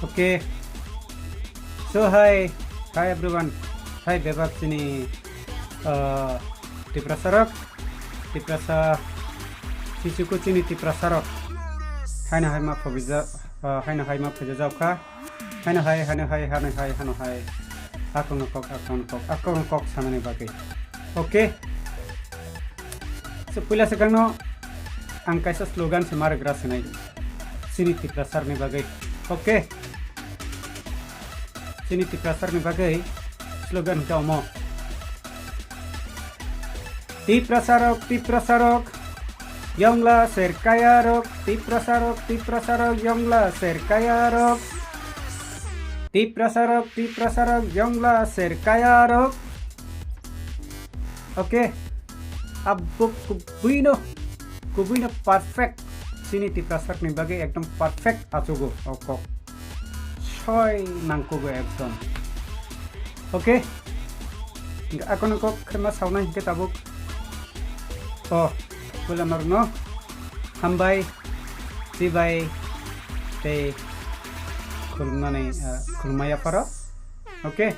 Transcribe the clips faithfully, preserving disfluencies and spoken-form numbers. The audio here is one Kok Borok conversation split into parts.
Okay. So hi, hi everyone. Hi bebak chini, uh, Tiprasa rok, Tiprasa chichuku chini Tiprasa rok. Haino hai ma phobija, uh, haino hai ma phobija jaokha. Haino hai, haino hai, haino hai, haino hai. Akongno kok, akongno kok, akongno kok sanani bagwi. Okay. So puila swkangno ang kaisa slogan se ma rwgra sinai. Chini Tiprasarni bagwi. Okay. Chini Tiprasarni bagwi slogan hwnkhe omo. Tiprasarok, Tiprasarok, yongla serkayarok, Tiprasarok, Tiprasarok, yongla serkayarok. Tiprasarok, Tiprasarok, yongla serkayarok. Okay. Abo kubuino, kubuino perfect. Chini Tiprasarokni bagwi ekdom perfect achugo o kok. Soi nangkugo ekdom. Okay. Hingke akono kok khema saunai hingke tabuk. O, puilamarokno hambai, chibai, tei khulumnani, ah, khulumma yapharo. Okay.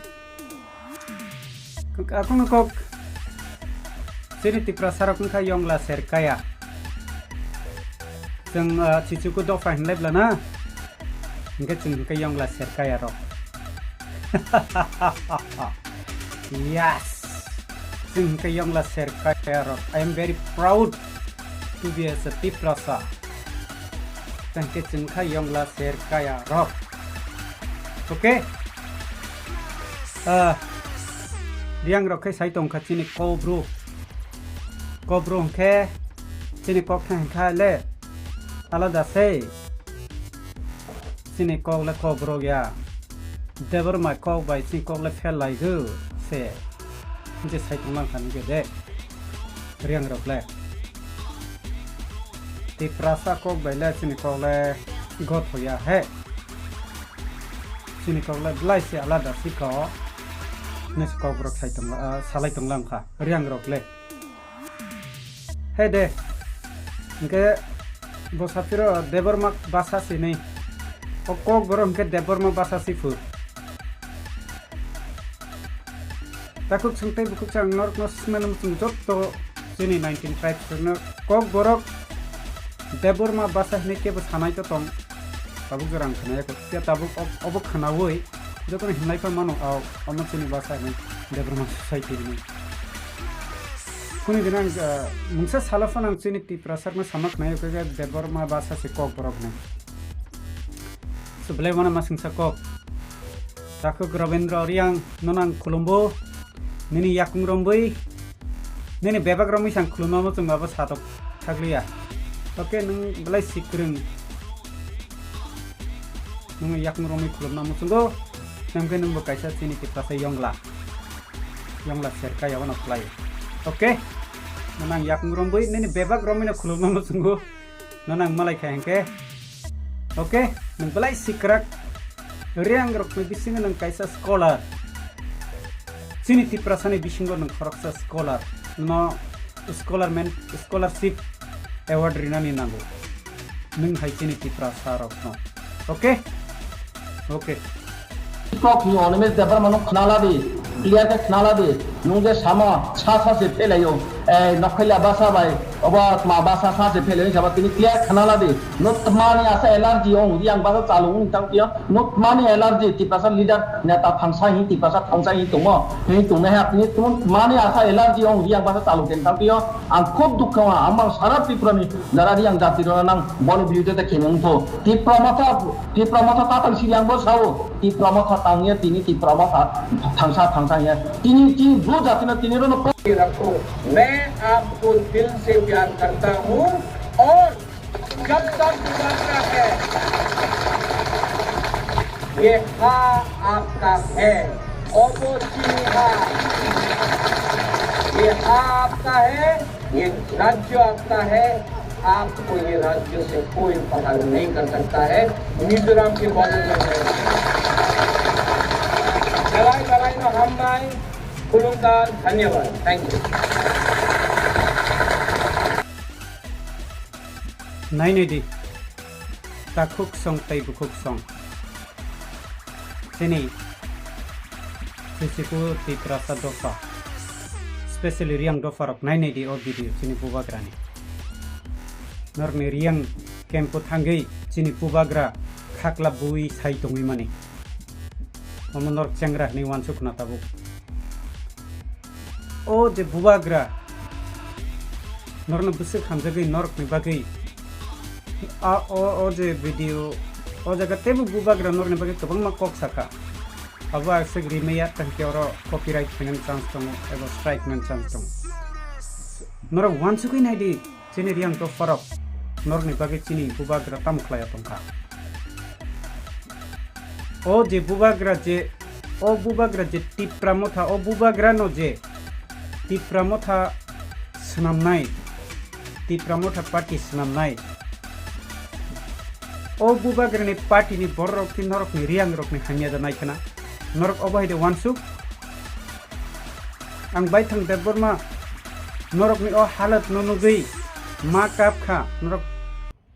Akono kok chini Tiprasarok wngkha yongla serkaya. Chwng, ah, chichuku dopha hinlai blana. Hingke chwng hingke yongla serkayarok. Yes. Chwng hingke yongla serkayarok. I am very proud to be as a Tiprasa. Tangke chwng kha yongla serkayarok. Okay? Ah, riang rok khe sai tongkha chini kokbru. Kokbru hwnkhe chini kok thang kha le alada se. Chini kok le kokbru ya. Debor mai kok bai chini kok le fel lai go se. Hingke sai tonglang kha nike de. Riang rok le. Tiprasa kok bai le chini kok le gotho ya he. Chini kok le belai se alada si kok. Nisi kok borok sai tongla, ah, salai tongla wngkha. Riang rok le. He de. Hingke bo saphiro Debbarma basa sini. O kok borok hingke Debbarma basa si phu. Takhuk chwng tei bukhuk chwng norokno swmano muchung jotto chini nineteen tribes rokno kok borok Debbarma basa hinwi kebo sanai to tong. Tabuk jora ang khwnaya kho. Phiya tabuk ob-, obo khwnaui jotono himlai kha mano, au, omo chini basa hinwi Debbarma society hinwi. Khuni gwnang, ah, mungsa salo phano ang chini Tiprasarno sama khwnai kho je Debbarma basa se kok borok hinwi. So belai wano masingsa kok. Takhuk Rabindra Oriang, nono ang khulumbo, nini yakung romwi, nini bebak romwi sang khulumma muchung abo satok thakliya. Okay, nwng belai sikrwng. Nwng yakung romwi khulumna muchungo, nwng khe nwngbo kaisa chini Tiprasa yongla. Yongla serka yabano khlai. Okay? Nono ang yakung romwi, nini bebak romwino khulumma muchungo. Nono ang malai kha hingke. Okay, nwng belai sikrak. Riang rokni bisingo nwng kaisa scholar. Chini Tiprasani bisingo nwng khoroksa scholar. No scholar men, scholarship award rinani nango. Nwng hai chini Tiprasa rokno. Okay? Okay. Kok ni Animesh Debbarma no khnala di, clear khe khnala di, nwng je samo sa sa se phelaio, ei nokhaila basa bai, obo tma basa sa se phelaio, sabo tini clear khnala di, no tmani asa allergy ong, yang basa chalung ong tang tiyo, no tmani allergy, Tiprasa leader, neta thangsa hi, Tiprasa thangsa hi tongo, hi tongnai ha, tini tmani asa allergy ong, yang basa chalung tang tiyo, ang khub dukha, ang bang sara Tripura ni jara yang jati rona nang, boni biruddhe te khenung tho, Tipra motha, Tipra motha tatang siri ang bo sao. Tipra motha tangya tini Tipra motha thangsa thangsa ya. Tini tini bru jati na tini rono. रखो। मैं आपको दिल से प्यार करता हूँ और जब तक जिंदा है, ये हा आपका है। और वो चीनी हा, ये हा आपका है। ये राज्य आपका है, आपको ये राज्य से कोई बाहर नहीं कर सकता है। मिजोरम के बॉर्डर में है। Belai belai no hambai, khulumkha, dhanyabad. Thank you. Nainai di, takhuk song tei bukhuk song. Chini Sisiku Tiprasa dopha, specially Riang dopha rok nai nai di o video chini bubagra ni. Norokni Riang camp o thangwi chini bubagra khakla bui sai tongwi mani. Omo norok chengra hinwi uansuk khna tabuk. O je bubagra norokno bwswk hamjagwi norokni bagwi a, o, o je video, o jaga teibo bubagra norokni bagwi kwbangma kok sakha. Abo aswk rimaya, tangkhe oro copyright phainani chance tongo eba strike nani chance tongo. Norok uansugwi naidi, chini Riang dopha rok norokni bagwi chini bubagra tamo khlaiya tongkha. O je bubagra je, o bubagra je Tipra Motha, o bubagra no je Tipra Motha swnamnai, Tipra Motha party swnamnai. O bubagrani party ni borok khe norokni Riang rokni hamya da nai khna. Norok obo hai de uansuk. Ang Baithang Debbarma norokni o halat no nugwi ma kap kha. Norok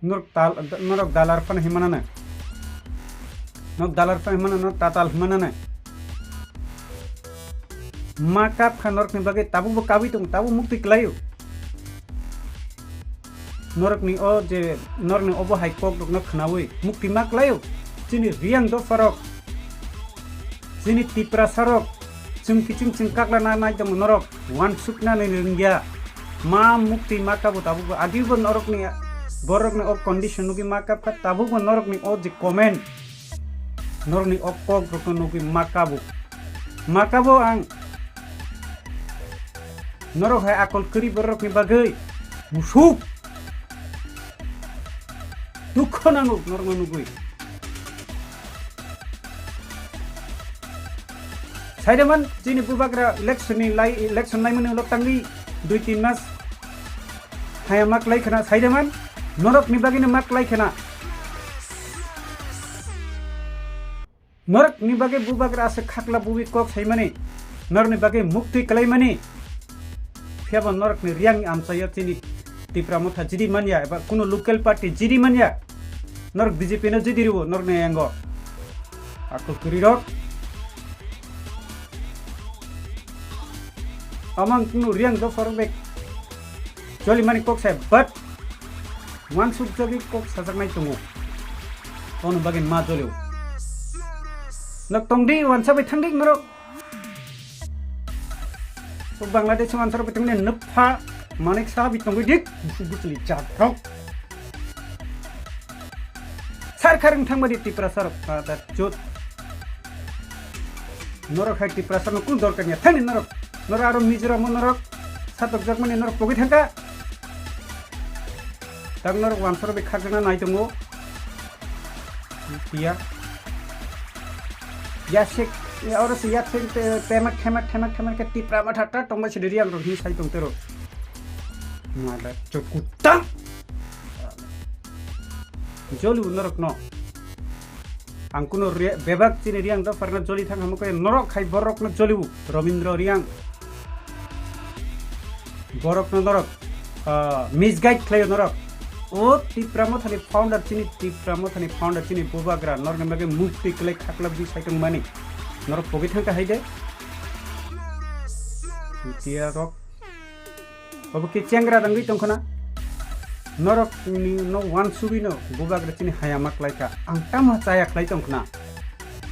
Norok tal, norok dalar phano himana na. Norok dalar phano himana na, tatal himana na. Ma kap kha norokni bagwi tabuk bo kabwi tongo, tabuk mukti kwlaio. Norokni o je, norokni obo hai kok rokno khnaui mukti ma kwlaio. Chini Riang dopha rok, chini Tiprasa rok, chwng kiching chwng kakla na nai tongo norok, uansukna nai rwngya. Ma mukti ma kabo tabuk bo, adi bo norokni, borokni o condition nugwi ma kap kha, tabuk bo norokni o je comment, norokni o kok rokno nugwi ma kabo. Ma kabo ang norok hai akol kwrwi borokni bagwi musuk. Dukho nango norokno nugwi. Saidaman chini bubagra election ni lai, election naimani ulo tangwi dui tin mas haya ma klai khna saidaman norok ni bagwi no ma klai khna. Norok ni bagwi bubagra aswk khakla bui kok saimani, norok ni bagwi mukti kwlaimani. Phiya bo norok ni Riang ni amchaio chini Tipra Motha jidi manya eba kuno local party jidi manya. Norok B J P no jidi rwo norok ni yango. Akol kwrwi rok. Amang kuno Riang dopha rok bek joli mani kok sai, but uansuk jagwi kok sajaknai tongo. Ono bagwi ma jolio. Nok tongdi, uansa bai thangdi norok. O Bangladesh uansa rok bai tongdi nukpha manik sa bi tongwi dik. Busu busu li jat rok. Sar kharwng thangmadi Tiprasa rok, ah, da jot. Norok hai Tiprasa no kun dorkar ya. Thani norok. Norok aro Mizoram o norok. Satok jakmani norok pogwi thangka. Tak norok uansaro bai khakjana nai tongo. Tiya. Yasik, ya oro si yasik te-, temak themak themak themak ke Tipra Motha ta tongma sidi Riang rok hi sai tong tero. Mada chokutang. Joliu norok no. Ang kuno re-, bebak chini Riang dopha rok no joli thang hamo khe norok hai borok no joliu. Romindro Riang. Borok no norok, ah, misguide khlaio norok. O Tipra Mothani founder chini, Tipra Mothani founder chini bubagra norok ni bagwi mukti kwlai khakla bwi sai tong mani. Norok pogwi thang kha hai de. Tiya rok. Obo khe chengra dangwi tongkhna. Norok ni no wansugwi no bubagra chini hayama khlai kha. Ang tamo chaya khlai tongkhna.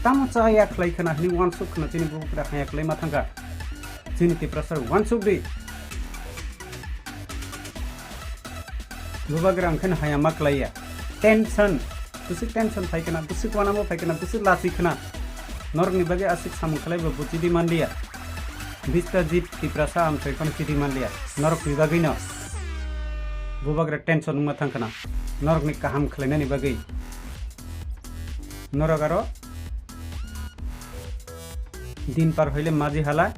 Tamo chaya khlai khna hini wansuk khna chini bubagra haya khlai ma thangkha. Chini Tiprasa wansuk di. Bubagra ang kheno hayama khlaiya. Tension. Bwswk tension phai khna, bwswk wanamo phai khna, bwswk lachi khna. Norokni bagwi aswk samung khlaibo bo chidi manliya. Biswajit Tiprasa amchoi phano chidi manliya. Norokni bagwino. Bubagra tension wngma thang khna. Norokni kaham khlainani bagwi. Norok aro din par hoile maji hala.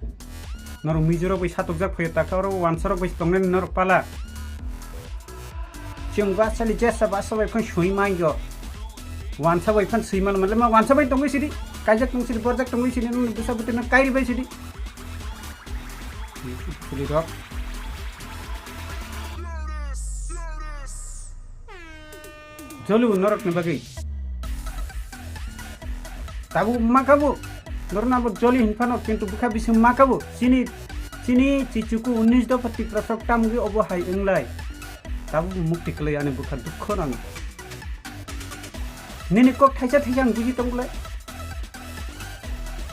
Norok Mizo rok bai satokjak phaio, takha oro wansa rok bai tongnani norok pala. Chwng basali jesa basa bai phano sui manjo. Wansa bai phano sui man, manle ma wansa bai tongwi sidi. Kaijak tong sidi, borjak tongwi sidi, nini bwsa bwtwi no kairi bai sidi. Sidi rok. Joliu norokni bagwi. Tabuk makabo. Norna bo joli hinphano kintu bwkha bising makabo. Chini, chini chichuku unis dopha Tiprasarok tamgwi obo hai wnglai. Tabuk mukti kwlai ani bwkha dukho nang. Nini kok thaisa thaisa ang buji tong bwle.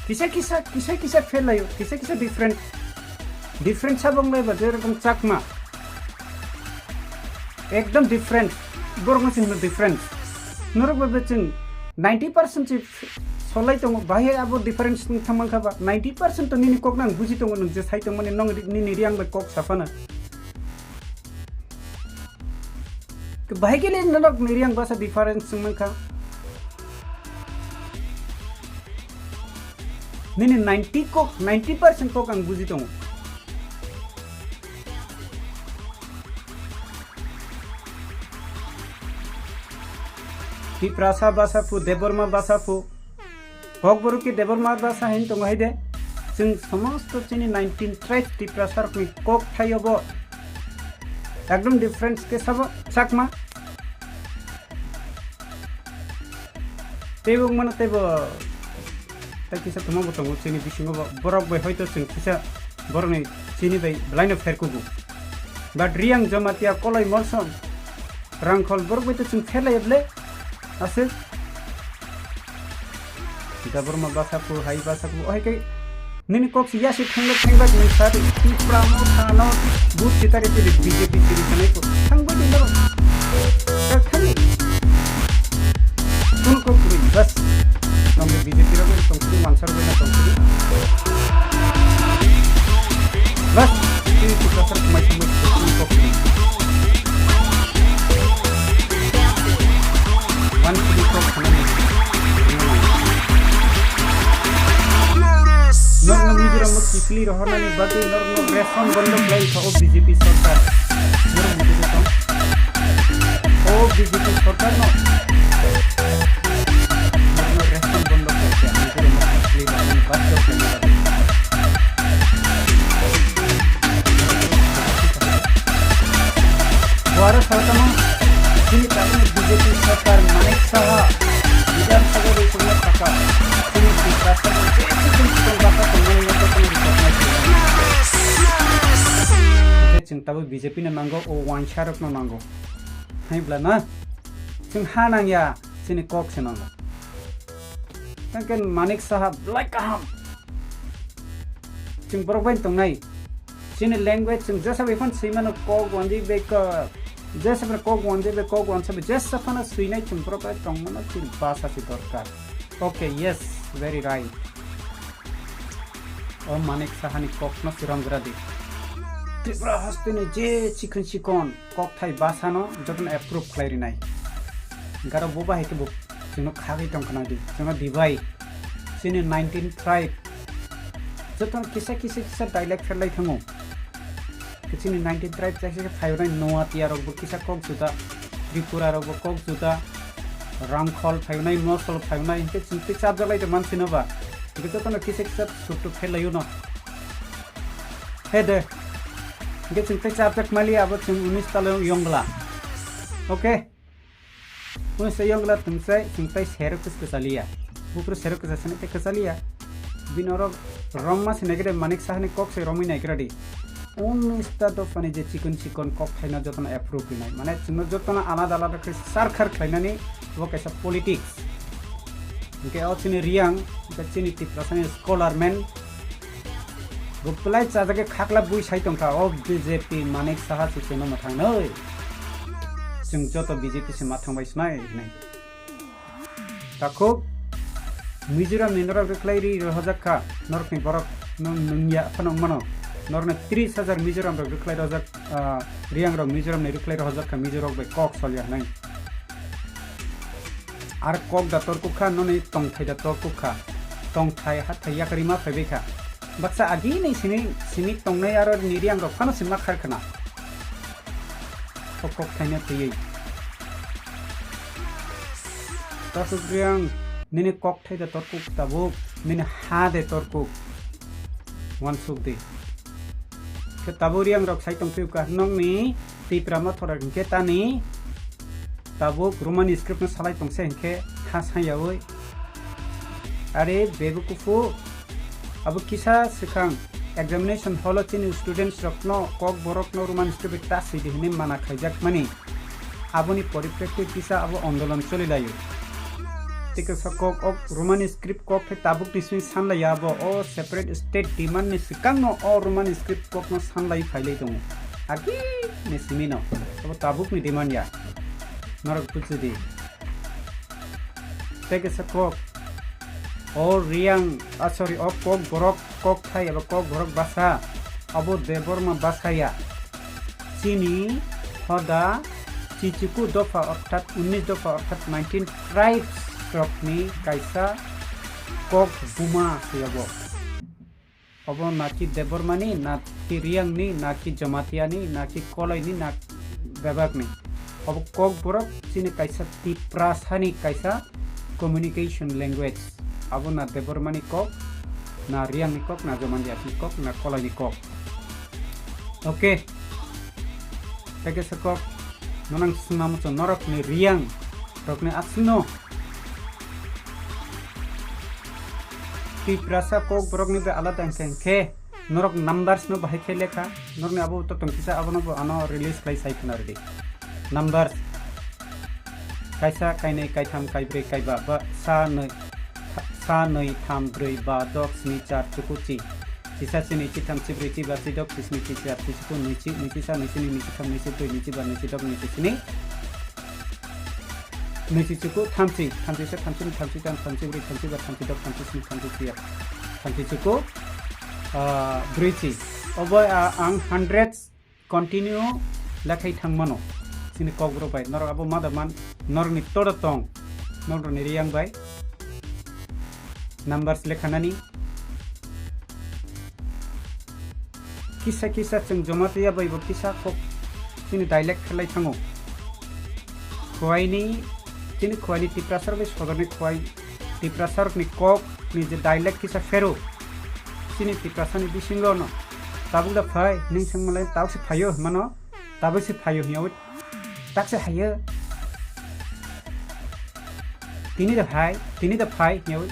Kisa kisa, kisa kisa fail laio, kisa kisa different. Different sabo wng lai ba, jerokom Chakma. Ekdom different. Borok no chwng hino different. Norok bai bai chwng ninety percent se solai tongo. Bahai abo difference wng thang mankha ba. Ninety percent to nini kok nang buji tongo, nwng je sai tongmani, nwng ri-, nini riang bai kok saphana. Bahai khe le norok ni riang basa difference wng mankha. Nini ninety kok, ninety percent kok ang buji tongo. Tiprasa basa phu, Debbarma basa phu, Kokborok khe Debbarma basa hin tongo hai de. Chwng somosto chini nineteen tribe Tiprasa rokni kok thaio bo. Ekdom difference khe sabo Chakma. Teibo wngmano teibo. Tai kisa tongma bo tongo chini bisingo bo. Borok bai hoito chwng kisa borokni chini bai belaino pherkugo. But Riang Jamatia Koloi Molsom Rangkhol borok bai to chwng pherlaiya ble. Aswk. Debbarma basa phu, hai basa phu, ohai kai. Nini kok si yasi thenglek thenglek nung sari. Tipra mo thano. But sitari tiri B J P tiri sanai ko. Thang bai dino. Thang. Kun kok kuri. Bas. Nang B J P rok tong kuri, mansar bai na tong kuri. Bas. Ini tu kasar kemai kemai kun kok kuri. Wan kuri kok kuri. Norno Mizoram no kiphilwi rohornani bagwi norno ration bondo khlai kha o B J P sarkar. Norok muchungwi tong. O B J P sarkar no. Norno ration bondo khlai kha Mizoram no kiphilwi rohornani bagwi khlai kha. Buhari sarkar no chini tabukni B J P sarkar Manik Saha Bidhan Sabha rwi songma saka chini Tiprasa no je chikon chikon basa tongmani no jotono rwchapnai khlai mano. Hwnkhe chwng tabuk B J P no nango, o wansarok no nango. Hai bwla na chwng ha nangya, chini kok se nango. Tangkhe Manik Saha belai kaham. Chwng borok bai tongnai. Chini language chwng jesa bai phano swi mano, kok wandi bai ko-, jesa bai kok wandi bai kok wansa bai jesa phano swinai chwng borok bai tongmano chini basa se dorkar. Okay, yes, very right. O Manik Sahani kokno swiram gra di. Tripura hasteni je chikon chikon kokthai basano jotono approve khlai rinai. Garo bo bahai khe bo chwngno khagwi tong khna di. Chwngno dibai. Chini nineteen tribe. Jotono kisa kisa kisa dialect pherlai thango. Chini nineteen tribe chaisa khe phainai Noatia rokbo kisa kok juda, Tripura rokbo kok juda, Rangkhol phainai, Mosol phainai, hinkhe chwng tei chapjak lai de mansino ba. Hinkhe jotono kisa kisa sutru pherlaio no. He de. Hinkhe chwng tei chapjak mali abo chwng unis talo yongla. Okay. Unis talo yongla tungsai, chwng tei serok kwchaliya. Bukru serok kwchasani tei kwchaliya. Bini oro romma sinai khe de Manik Sahani kok se romwi nai khe di. Unis ta dophani je chikon chikon kok phaino jotono approve rinai. Mane chwngno jotono alada alada khe sarkar khlainani bo kaisa politics. Hinkhe o chini Riang, hinkhe chini Tiprasani scholar man. Bo belai chajagwi khakla bui sai tongkha o B J P Manik Saha se chwngno mwthangnai. Chwng joto B J P se ma thangbai swnai hinwi. Takhuk Mizoram ni norok rwkhlai ri rohorjak kha, norok ni borok no nungya phano wngmano. Norok ni tris hajar Mizoram rok rwkhlai rohorjak, ah, Riang rok Mizoram ni rwkhlai rohorjak kha, Mizo rok bai kok solya hwnwi. Ar kok da torkuk kha, noni tongthai da torkuk kha. Tongthai hathai yakarima phaibai kha. Baksa agi ni simi, simi tongnai aro ni Riang rok phano sima khar khna. Kok kok thaina twiwi. Takhuk Riang, nini kok thai da torkuk tabuk, nini ha de torkuk. Wansuk di. Khe tabuk Riang rok sai tongphio ka, nokni Tipra Motha rok hinkhe tani tabuk Roman script no salai tongse hinkhe ha sai yaui. Are bebukufu, abo kisa swkang examination hall o chini students rokno, Kokborokno Roman script ta swi di hwnwi mana khaijakmani. Aboni poriprek twi kisa abo andolon choli laio. Tei kisa kok, o Roman script kok khe tabukni simi san laiya abo, o separate state demand ni swkangno o Roman script kokno san lai phai lai tongo. Agi ni simi no, abo tabukni demand ya. Norok buji di. Tei kisa kok, o Reang, ah, sorry, o Kokborok kok thai eba Kokborok basa, abo Debbarma basa ya. Chini hoda chichuku dopha, orthat unnish dopha, orthat nineteen tribes rokni kaisa kok buma se abo. Obo na ki Debbarmani, na ki Reangni, na ki Jamatiani, na ki Kolaini, na bebakni. Obo Kokborok chini kaisa Tiprasani kaisa communication language. Abo na Debbarmani kok, na Reangni kok, na Jamatiani kok, na Kolaini kok. Okay. Tei kisa kok, nonang swngna muchung norokni Reang rokni aswkno Tiprasa Kokborokni bai alada hwnkhe, hwnkhe norok numbers no bahai khe lekha, norokni abo to tongkisa abono bo ano release khlai sai khna rwdi. Numbers kaisa, kainwi, kaitham, kaibrwi, kaiba, ba sa nwi, sa nwi, tham, brwi, ba, dok, sni, char, chuku, chi. Chisa, chini, chitham, chibrwi, chiba, chidok, chisni, chichar, chichuku, nwichi, nwichisa, nwichini, nwichitham, nwichibrwi, nwichiba, nwichidok, nwichini, nwichichuku, thamchi, thamchisa, thamchini, thamchitham, thamchibrwi, thamchiba, thamchidok, thamchisni, thamchichiya, thamchichuku, ah, brwichi. Obo, ah, ang hundreds continue lekhai thangmano. Chini Kokborok bai norok abo ma da man, norokni todo tong, norokni Reang bai numbers lekhanani. Kisa kisa chwng Jamatia bai bo kisa kok chini dialect khlai thango. Khwaini, chini khwaini Tiprasa bai sodorni khwai Tiprasa rokni kok ni je dialect kisa phero. Chini Tiprasa ni bisingo no tabuk da phai, ning sengmalai tabuk se phaio hwnmano, tabuk se phaio hwnyawi tak se haio. Tini da phai, tini da phai hwnyawi.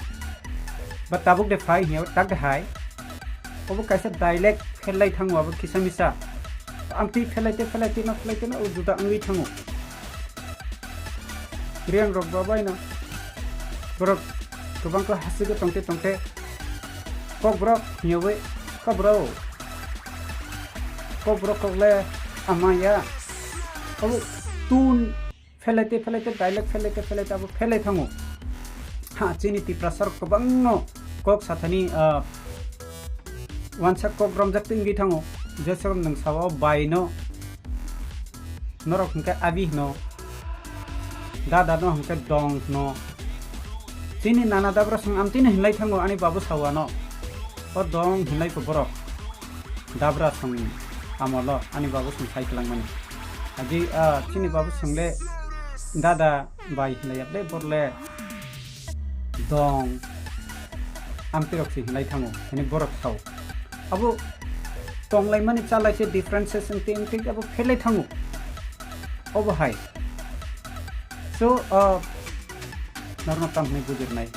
Ba tabuk de phai hwnyawi tak de hai. Obo kaisa dialect phelai thango abo kisa misa. Amtwi phelai te, phelai te no, phelai te no, o juda wngwi thango. Reang rok bo bai no. Borok kwbang khe hasik tongte tongte. Kokborok hwnyawi, Kokborok. Kokborok kok le ama ya. Obo tun phelai te, phelai te, dialect phelai te, phelai te, abo phelai thango. Ha, chini Tiprasa rok kwbangno kok sathani, ah, wansa kok romjak twi wngwi thango. Jesurom nwng sao bai no, norok hwnkhe abi hwno, dada no hwnkhe dong hwno. Chini nana dabra song amtwino hinlai thango ani babu sawano. O dong hinlai kho borok. Dabra songni amolo ani babu song sai kwlangmani. Adi, ah, chini babu song le dada bai hinlai yak le bor le dong amtirok se hinlai thango, hini borok sao. Abo tonglaimani chalai se differences wngte wngte abo phelai thango. Obo hai. So, ah, norokno tamo hwnwi bujirnai.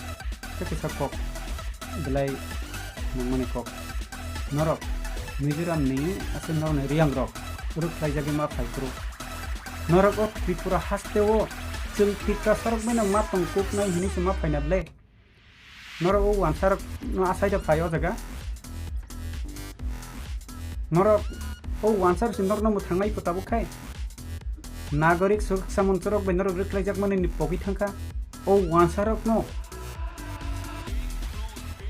Tei kisa kok belai nangmani kok. Norok Mizoram ni ase norokni Reang rok rwkhlaijagwi ma phai phuru. Norok o Tripura haste o chwng Tiprasa rok bai no ma tong kuk nai hwnwi se ma phaina ble. Norok o wansa rok no asai da phai o jaga. Norok o wansa rok se norok no mwthang nai pho tabuk khai. Nagorik sukroksa monchorok bai norok rwkhlaijak mani ni pogwi thangkha. O wansarokno,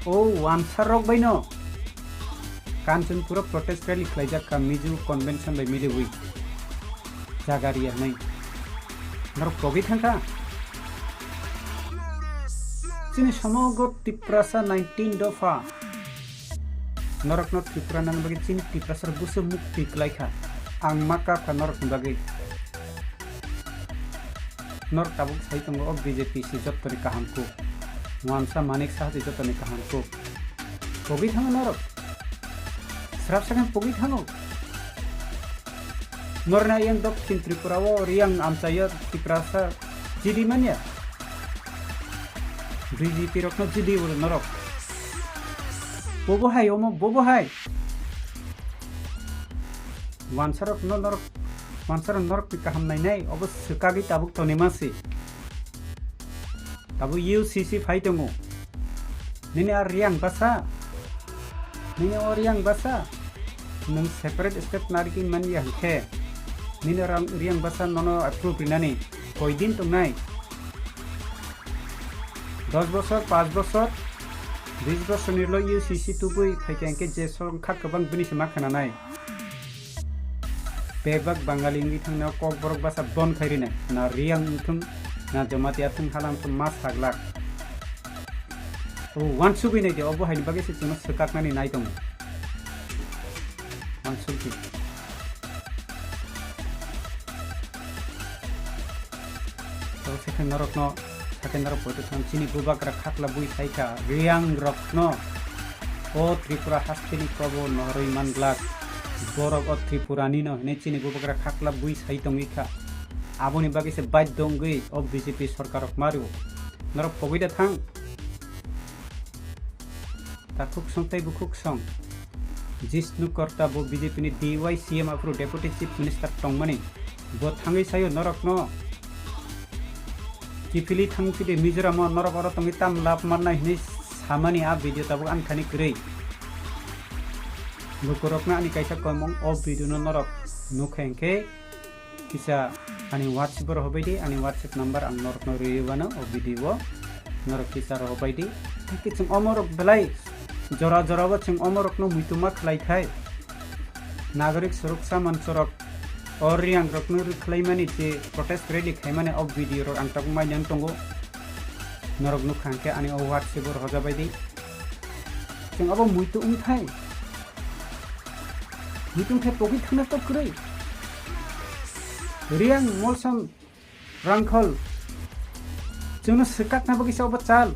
o wansarok baino Kanchanpuro protest rally khlaijak kha Mizo convention bai miliwi jaga riya hwnwi. Norok pogwi thangkha. Chini somogo Tiprasa nineteen dopha. Norokno Tripura nang bagwi chini Tiprasa rok busu mukti kwlai kha. Ang ma kap kha norokni bagwi. Norok tabuk sai tongo o B J P si jottoni kaham kuk. Wansa Manik Saha si jottoni kaham kuk. Pogwi thango norok. Srap sakhe pogwi thango. Norna yang Dokhin Tripura o Reang amchaio Tiprasa jidi manya. B J P rokno jidi uro norok. Bobo hai omo, bobo hai. Wansarok no norok, wansarok norok ni kaham nainai, obo swkagwi tabuk tonima si. Tabuk U C C phai tongo. Nini a Riang basa? Nini o Riang basa? Nwng separate state narigwi manya hwnkhe, nini rang, Riang basa nono approve rinani koi din tongnai? Dos bosor, panch bosor, bis bosor ni ulo U C C tubui phaikha hwnkhe je songkha kwbang bini se ma khwnanai. Bebak Bangali wngwi thangna Kokborok basa bon khai rinai. Na Riang wngthung, na Jamatia thung, halam thung ma saglak. O wansugwi naidi, obo haini bagwi se chwngno swkaknani nai tongo. Wansugwi. Tei se khe norokno, sakhe norok poito thang chini bubagra khakla bui saikha, Riang rokno o Tripura hasteni kobo norwi manglak, borok o Tripura nino hinwi chini bubagra khakla bui sai tongwi kha. Aboni bagwi se baidho wngwi o B J P sorkar rok mario. Norok pogwi da thang. Takhuk song tei bukhuk song. Jishnu Korta bo B J P ni D Y C M aphuru Deputy Chief Minister tongmani. Bo thangwi sayo norokno kiphilwi thangphide Mizoram o norok oro tongwi tam lab mannai hinwi samani a video tabuk ani thani kwrwi. Lukurokno ani kaisa koimung o video no norok nukha hinkhe kisa ani WhatsApp o rohobai di, ani WhatsApp number ang norokno rwi wano o video o norok kisa rohobai di. Tei chwng omorok belai jora jora o chwng omorokno muituma khlai khai. Nagorik Suroksha Manchorok o Riangrokno rwkhlaimani je protest rally khaimani o video rok ang tabuk mai nang tongo. Norok nukha hwnkhe ani o WhatsApp o rohojabai di. Chwng abo muitu wngthai. Muitu wngthai pogwi thangna tok kwrwi. Riang Molsom Rangkhol. Chwngno swkakna bagwi se obo chal.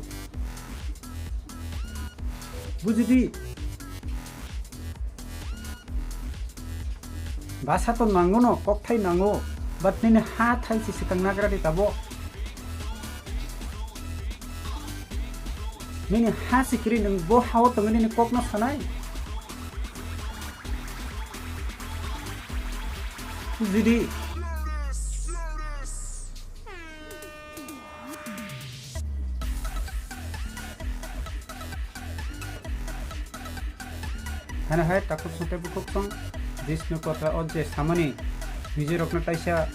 Bujidi. Basa to nango no, kokthai nango. But nini ha thai se swkang nagra di tabo. Nini ha sikiri nwng bo hao tongwi nini kokno sanai. Jidi. Hana hai takhuk song tei bukhuk song Jishnu Kotra o je samani Mizoram rokno taisa,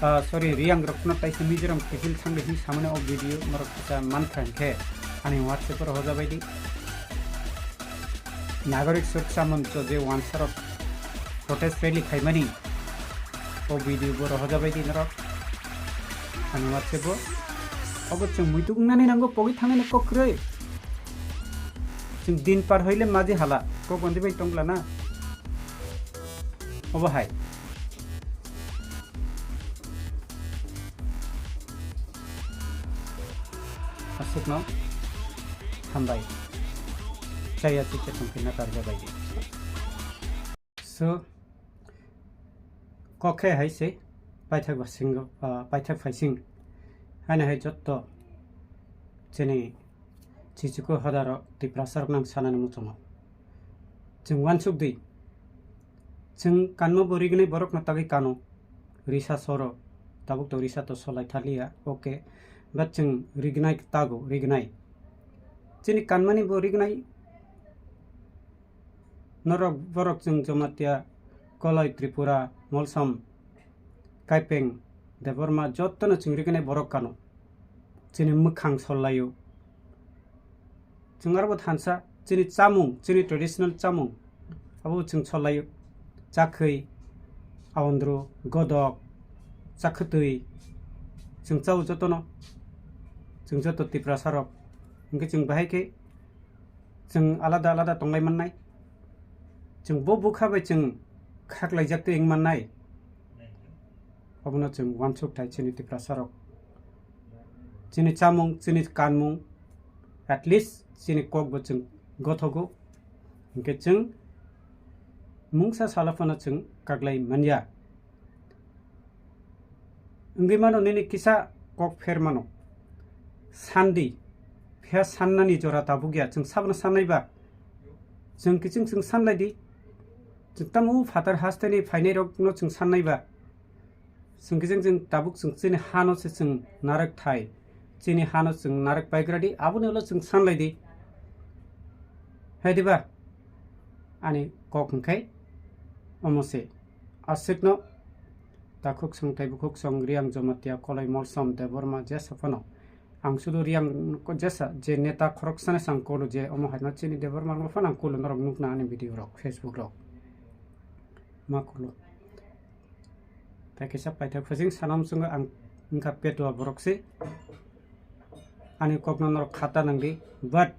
ah, sorry, Riang rokno taisa Mizoram kifil thangdi hin samani o video norok kisa mankha hinkhe ani WhatsApp o rohojabai di. Nagorik Suroksha Mancho je wansarok protest rally khaimani o video bo rohojabai di norok. Ani WhatsApp o. Obo chwng muitu wngnani nango pogwi thangnani kok kwrwi. Chwng din par hoile maji hala. Kok bondi bai tongla na. Obo hai. Aswkno hambai. Chaya chikhe tongphina karjabai di. So, kok khe hai se paithak basing, ah, paithak phaising. Haino hai jotto chini chichiko hodaro Tiprasa rok nang sanani muchungo. Chwng wansuk di. Chwng kanmo bo rignai borok no tagwi kano. Risa soro. Tabuk to risa to solai thaliya. Okay. But chwng rignai tago, rignai. Chini kanmani bo rignai. Norok borok chwng Jamatia, Koloi Tripura, Molsom, Kaipeng, Debbarma jottono chwng rignai borok kano. Chini mwkhang sol laio. Chwng arbo thansa chini chamung, chini traditional chamung. Abo chwng sol laio. Chakhwi, aondro, godok, chakhwtwi. Chwng chao jotono. Chwng joto Tiprasa rok. Hwnkhe chwng bahai khe chwng alada alada tonglai mannai. Chwng bo bwkha bai chwng khaklaijak twi wng mannai. Obono chwng wansuk thai chini Tiprasa rok. Chini chamung, chini kanmung, at least chini kok bo chwng gothogo. Hwnkhe chwng mungsa salo phano chwng kaklai manya. Wngwi mano nini kisa kok pher mano. Sandi, Khe sannani jora tabuk ya, chwng sabono sannai ba? Chwng kiching chwng sanlai di. Chwng tamo phatar hasteni phainai rokno chwng sannai ba? Chwng kiching chwng tabuk chwng chini hano se chwng narwk thai. Chini hano chwng narwk paigra di, aboni ulo chwng sanlai di. Hai diba? Ani kok hwnkhe omo se. Aswkno takhuk song, taibukhuk song, Riang, Jamatia, Kolai, Molsom, Debbarma, jesa phano. Ang sudu Riang jesa je neta khoroksano sang kolo je omo haino chini Debbarma rokno phano ang kolo norok nukna ani video rok, Facebook rok. Ma kolo. Tai kisa paithak phajing sana muchungo ang wngkha petua borok se. Ani kokno norok khata nangdi, but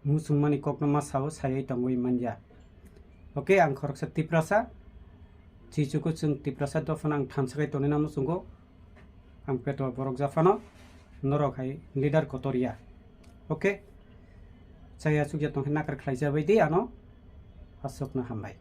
muchungmani kokno ma sao, sayai tongwi manya. Okay, ang khoroksa Tiprasa, chichuko chwng Tiprasa dophano ang thansa khai tonina muchungo, ang petua borok japhano, norok hai leader kotor ya. Okay, chaya chukya tongkhe nakar khlai jabai di ano, aswkno hambai.